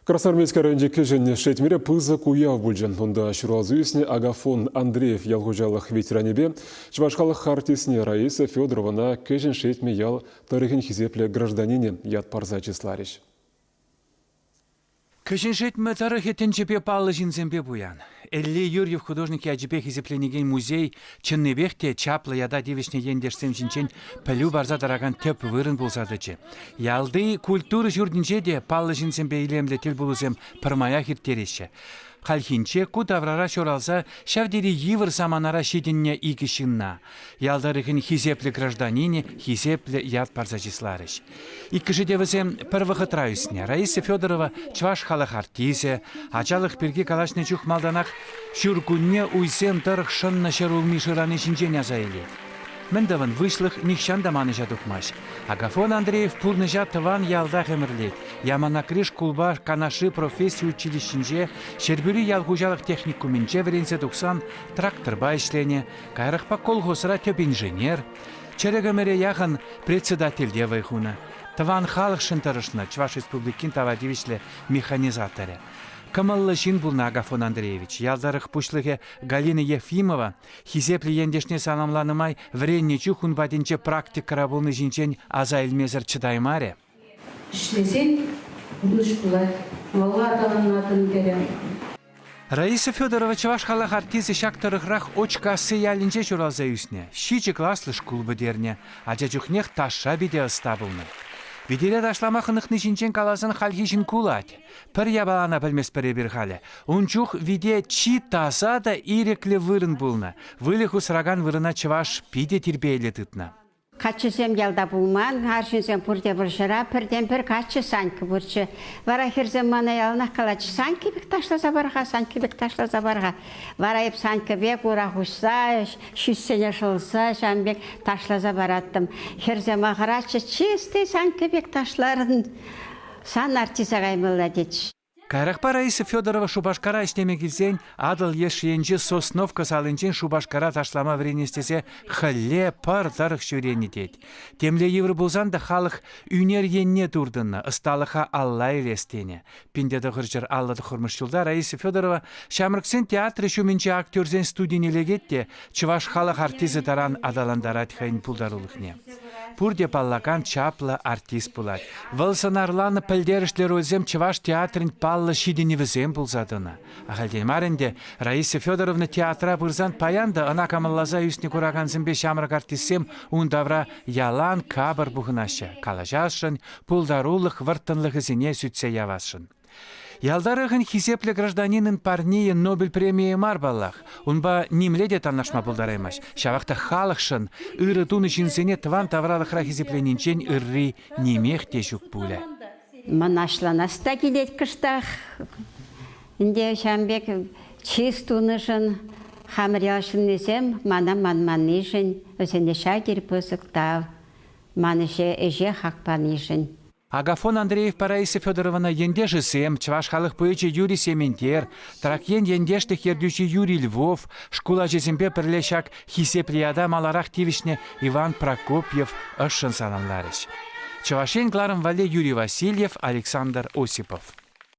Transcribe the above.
Красноармейски районӗнчи Кӗҫӗн Шетмӗре пысӑк уяв пулчӗ. Унта ҫуралса ӳснӗ Агафон Андреев ял хуҫалӑх ветеранӗпе Чӑваш халӑх артистне Раиса Федоровӑна Кӗҫӗн Шетмӗ ял тӑрӑхӗн хисеплӗ гражданинӗ ят парса чысларӗҫ. Кӗҫӗн Шетмӗ тӑрӑхӗ тӗнчепе паллӑ ҫынсемпе пуян. Элли Юрьев художник ячӗпе хисепленекен музей чӑннипех те чаплӑ ята тивӗҫнӗ ентешсем ҫинчен пӗлӳ парса тӑракан тӗп вырӑн пулса тӑчӗ. Ялти культура ҫуртӗнче те паллӑ ҫынсемпе илемлӗ тӗлпулусем пӗрмаях ирттереҫҫӗ. Хальхинче ку таврара ҫуралса ҫав тери йывӑр саманара ҫитӗннӗ икӗ ҫынна, ял тӑрӑхӗн хисеплӗ гражданинӗ хисеплӗ ят парса чысларӗҫ. Иккӗшӗ те вӗсем пӗр вӑхӑтра ӳснӗ. Раиса Федорова чӑваш халӑх артисчӗ, ачалӑх пирки калаҫнӑ чух малтанах ҫуркунне уйсем тӑрӑх шӑннӑ ҫӗрулми шырани ҫинчен аса илет. Мӗн тӑвӑн, выҫлӑх нихҫан та манӑҫа тухмасть. Агафон Андреев пурнӑҫа тӑван ялтах ӗмӗрлет. Яманакри шкулпа Канашри професси училищинче, Ҫӗрпӳри ял хуҫалӑх техникумӗнче вӗренсе тухсан тракторпа ӗҫленӗ, каярахпа колхозра тӗп инженер, чӗрӗк ӗмӗре яхӑн председательте вӑй хунӑ. Тӑван халӑхшӑн тӑрӑшнӑ Чӑваш Республикин тава тивӗҫлӗ механизаторӗ. Кӑмӑллӑ ҫын пулнӑ Агафон Андреевич. Ял тӑрӑх пуҫлӑхӗ Галина Ефимова Хисеплӗ ентешне саламланӑ май вӗреннӗ чух ун патӗнче практикӑра пулни ҫинчен аса илмесӗр чӑтаймарӗ. Ӗҫлесен пурнӑҫ пулать, малалла аталанатӑн терӗ. Раиса Федорова чӑваш халӑх артисчӗ ҫак тӑрӑхрах Очкасси ялӗнче ҫуралса ӳснӗ, ҫичӗ класлӑ шкул пӗтернӗ, ача чухнех ташша питӗ ӑста пулнӑ. Витере ташлама хӑнӑхни ҫинчен каласан хальхи ҫын кулать. Пӗр япалана пӗлместпӗр эпир халӗ. Ун чух вите чи таса та ирӗклӗ вырӑн пулнӑ. Выльӑх усракан вырӑна чӑваш питӗ тирпейлӗ тытнӑ. Каччӑсем ялта пулман, арҫынсем пурте вӑрҫӑра, пӗртен-пӗр каччӑ Санька пурччӗ. Вара хӗрсем мана яланах калатчӗҫ, Санька пек ташласа пар-ха, Санька пек ташласа пар-ха. Вара эп Санька пек ура хуҫса, ҫӳҫсене шӑлса ҫавӑн пек ташласа параттӑм. Хӗрсем ахӑратчӗҫ, чисти Санька пек ташларӑн. Сан артиста каймалла тетчӗҫ. Каярахпа Раиса Федорова Шупашкара ӗҫлеме килсен Атӑл леш енчи Сосновка салинчен Шупашкара ташлама вӗренес тесе хӗлле пӑр тӑрӑх ҫӳренӗ тет. Темле йывӑр пулсан та халӑх ӳнер енне туртӑннӑ, ӑсталӑха алла илес тенӗ. 1959 ҫулта Раиса Федорова Ҫамрӑксен театрӗ ҫумӗнчи актерсен студине лекет те чӑваш халӑх артисчӗ таран аталантарать хӑйӗн пултарулӑхне. Пурте паллакан чаплӑ артист пулать. Вӑл сӑнарланӑ пӗлтерӗшлӗ рольсем чӑваш театрӗн паллӑ ҫитӗнӗвӗсем пулса тӑнӑ. Ахальтен мар ӗнтӗ Раиса Федоровна театра пырсан паян та ӑна кӑмӑлласа ӳснӗ куракансемпе ҫамрӑк артистсем ун тавра ялан капӑр пухӑнаҫҫӗ, калаҫасшӑн, пултарулӑх вӑрттӑнлӑхӗсене сӳтсе явасшӑн. Ял тӑрӑхӗн хисеплӗ гражданинӑн парнийӗ Нобель премийӗ мар паллах. Унпа нимле те танлашма пултараймасть. Ҫавах та халӑхшӑн ырӑ тунӑ ҫынсене тӑван тавралӑхра хисепленинчен ырри нимех те ҫук пулӗ. Мӑнаҫланас та килет кӑштах. Ӗнтӗ ҫавӑн пек чыс тунӑшӑн хамӑр ял ҫыннисем мана манманнишӗн вӗсене ҫав тери пысӑк тав. Ман ӗҫе ӗҫе хак панишӗн. Агафон Андреевпа Раиса Федоровӑна ентешӗсем, чӑваш халӑх поэчӗ Юрий Сементер, Трак ен ентешлӗх ертӳҫи Юрий Львов, шкул ачисемпе пӗрле ҫак хисеплӗ ята маларах тивӗҫнӗ Иван Прокопьев ӑшшӑн саламларӗҫ. Чӑваш Ен кӑларӑм валли Юрий Васильев, Александр Осипов.